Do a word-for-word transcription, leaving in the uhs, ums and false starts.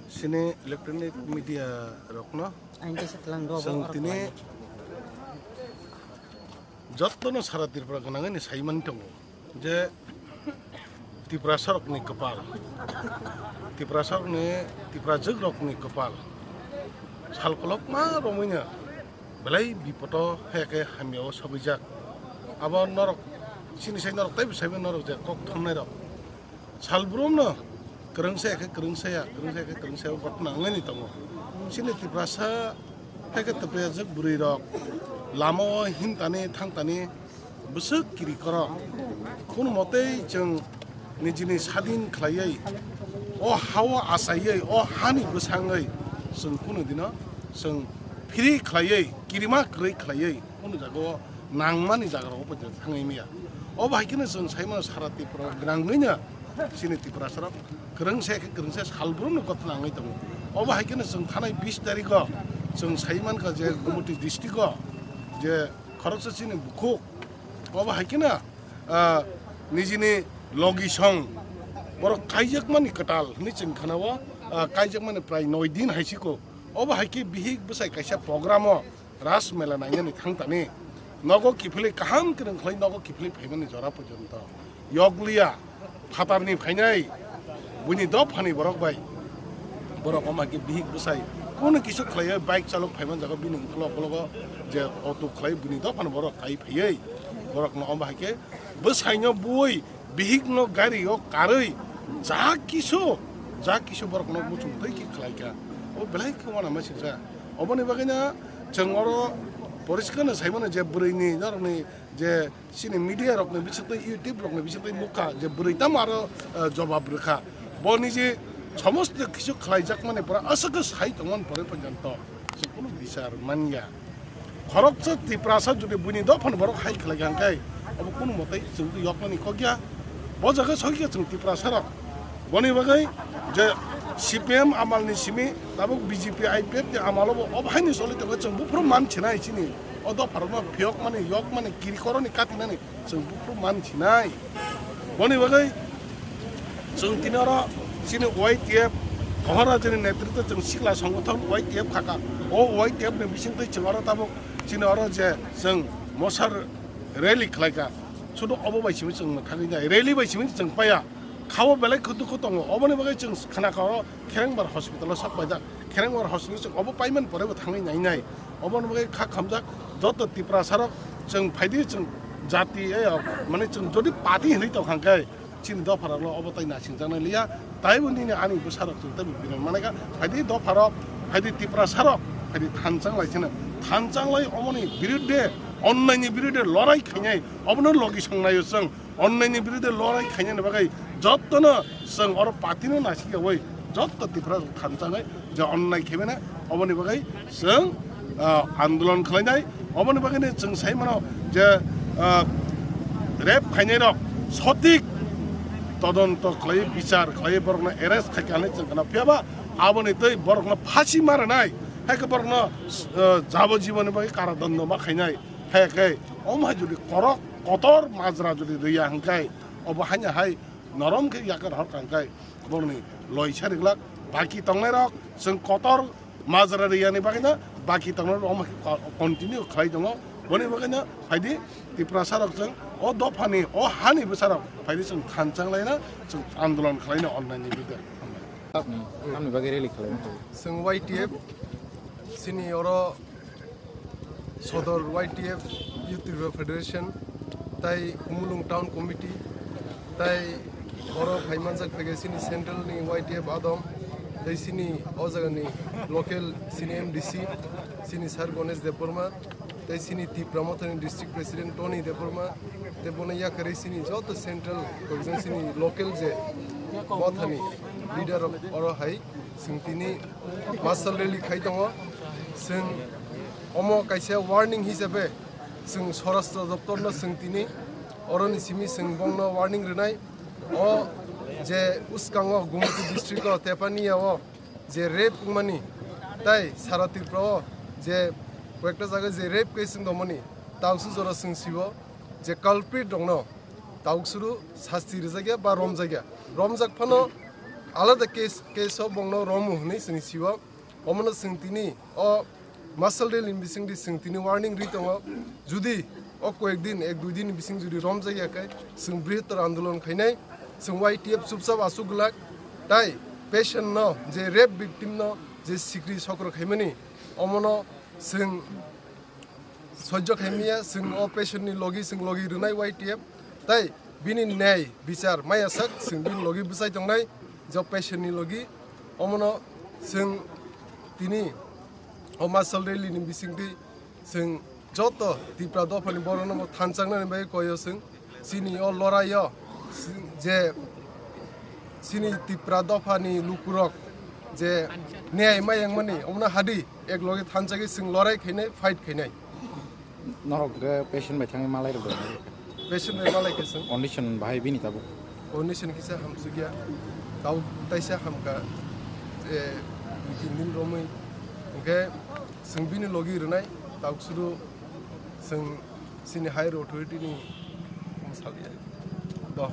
Sini electronic media rokno Ang kisa tlang do, chwng bo tini orok jotono sara Tripura gwnangwi ni sai mani tongo je Tiprasa rokni kwpal, Tiprasa rokni, Tiprajwk rokni kwpal sal kolokma romwino belai bipodo hai khe hamyao sobijak. Abo norok chini sai norok teibo saibo norok je kok thumnai rok. Salbrum no kwrwngsa ya khe kwrwngsa ya, kwrwngsa ya khe kwrwngsa ya, ghotna wngwi tongo. Chini Tiprasa hai khe Tiprajwk bwrwi rok lama o himtani thangtani bwswk kiri koro. Kunu motei chwng nijini sadin khlaiwi, o ha o achaiwi, o hani bwsangwi chwng kunu dino chwng free khlaiwi, kirima kwrwi khlaiwi, kunu jaga o nangmani jaga rok o thangwi maya. Obo hai kheno chwng sai mano sara Tripura gwnangwino chini Tiprasa rok kwrwngsa khe kwrwngsa salbrum no ghotna wngwi tongo. Obo hai kheno chwng thanai bis tarikh o chwng sai mankha je Gumoti district o je khoroksa chini bukhuk, obo hai kheno, ah, nijini logi song borok kaijakmani kwtal hwnwi chwng khana o, ah, kaijakmani prai noi din hai siko. Obo hai khe bihik bwsai kaisa program o Ras mela nainani thangtani nogo kiphilwi kaham kwrwng khlai nogo kiphilwi phaimani jora porjonto yokliya phatarni phainai buini dophani borok bai borok wngma khe bihik bwsai kunu kisu khlaiwi bike chalok phaiman jago bini ukhulok ukhulok je auto khlai buini dophani borok kai phaiwi borokno wngma hai khe bwsaino bui bihikno gari o karwi ja kisu ja kisu borokno muchung twi khe khlai kha. O belai khe uanama singsa. Oboni bagwino chwng oro poriskar no sai mano je bwrwi ni norok ni je chini media rok ni bisingtwi YouTube rok ni bisingtwi nukha je bwrwi tamo aro, eh, jobab rwkha. Bo niji somosto kisu khlai jak mani pore aswk khe sai tongmani pore porjonto chwng kunu bichar manya. Khoroksa Tiprasa jodi buini dophani borok hai khlai kha hwnkhe obo kunu motai chwng twi yokmani kok ya. Bo jaga soi khe chwng Tiprasa rok boni bagwi je C P M amal ni simi tabuk B J P I P F ni amalo bo obo haini choli tongkha chwng buphuru man sinai chini o dopha rokno phiyokmani yokmani kiri koroni katinani chwng buphuru man sinai. Boni bagwi chwng tini oro chini Y T F Moharaja ni netritwo chwng sikla songothon Y T F khaka. O Y T F ni bisingtwi chwng oro tabuk chini oro je chwng mosar rally khlaika. Sudu obo bai simi chwng mwthangwi nai. Rally bai simi chwng paya. Khao belai khudu khu tongo. Oboni bagwi chwng khna ka oro Kherengbar hospital o sok paijak. Kherengbar hospital chwng obo paiman pore bo thangwi nai nai. Oboni bagwi kha khamjak joto Tiprasa rok chwng phaidi chwng jati, eh, mane chwng jodi party hinwi tong kha hwnkhe chini dopha rok lo obo tai naisingjaknai liya. Taibo nini ani bwsa rok chwng taibo binan manai kha. Phaidi dopha rok, phaidi Tiprasa rok, phaidi thanchang lai chini. Thanchang lai omoni birudde, onnai ni birudde lorai khainai. Obono logi songnaio chwng. Onnaini birude lorai khainani bagwi jottono chwng oro partyno naisingyawi jotto Tiprasa thanchangwi je onnai khaimani oboni bagwi chwng, ah, andolon khlainai. Oboni bagwino chwng sai mano je, ah, rape khainairok sotik todonto khlaiwi bichar khlaiwi borokno arrest khaikha hinwi chwng khna phiyaba aboni twi borokno phasi ma rwnai hai khe borokno, ah, jabojiboni bagwi karadondo ma khainai. Hai khe omo hai jodi korok kotor majra jodi rwya hwnkhe obo haino hai norom khe yakar hor kha hwnkhe borokni loisa riglak baki tongnairok chwng kotor majra rwya ni bagwino baki tongnairok omo khe ko-, continue khlai tongo. Boni bagwino phaidi Tiprasa rok chwng o dophani o hani bwsarok phaidi chwng thanchang laina chwng andolon khlaina onnaini bidar. Tamni bagwi rally khlai? Chwng Y T F chini oro Sodor Y T F, Youth Tripura Federation, tai Khumulwng Town Committee, tai oro phai manjak phaikha chini central ni Y T F adom, tai chini o jaga ni local chini M D C, chini Sir Ganesh Debbarma, tai chini Tipra Mothani District President Tony Debbarma, tai bono yakarwi chini joto central, for example, chini local je Mothani leader rok oro hai chwng tini marshal rally khai tongo. Chwng omo kaisa warning hisabe chwng Swarashtra Doptor no chwng tini oroni simi chwng bongno warning rwnai. O je uskango Gumoti district o Tepania o je rape wngmani tai sara Tripura o je koyekta jaga je rape case wng tongmani, tausu jora chwng sibo je culprit rokno tauksuru sasti rijak ya ba romjak ya. Romjak phano Alada case, case o bongno romu hwnwi chwng sio. Omono chwng tini o martial rally ni bisingdi chwng tini warning ri tongo. Judi o koyek din, ek dui din ni bising judi romjak ya khe, chwng brihottor andolon khainai, chwng Y T F chupchap asuk glak, tai patient no, je rape victim no je sikri sokro khaimani, omono chwng sojjo khaimiya, chwng o patient ni logi chwng logi rwnai Y T F, tai bini nyai bichar maya sak chwng bini logi bwchai tongnai, je patient ni logi, omono chwng tini o martial rally ni bisingtwi chwng joto Tipra dophani borokno bo thanchaknani bagwi koyo chwng. Chini o loraio je chini Tipra dophani lukurok je niyai mayangmani omno hadi ek loge thanchagwi chwng lorai khainai, fight khainai. Norok ke patient bai thangwi malai rok dong. Patient bai malai khe chwng. Condition bahai bini tabuk. Condition kisa hamsukya. Tabuk taisa hamka. Je dui tin din romwi. Hwnkhe chwng bini logi rwnai. Tabuk suru chwng chini higher authority ni salya. Bo.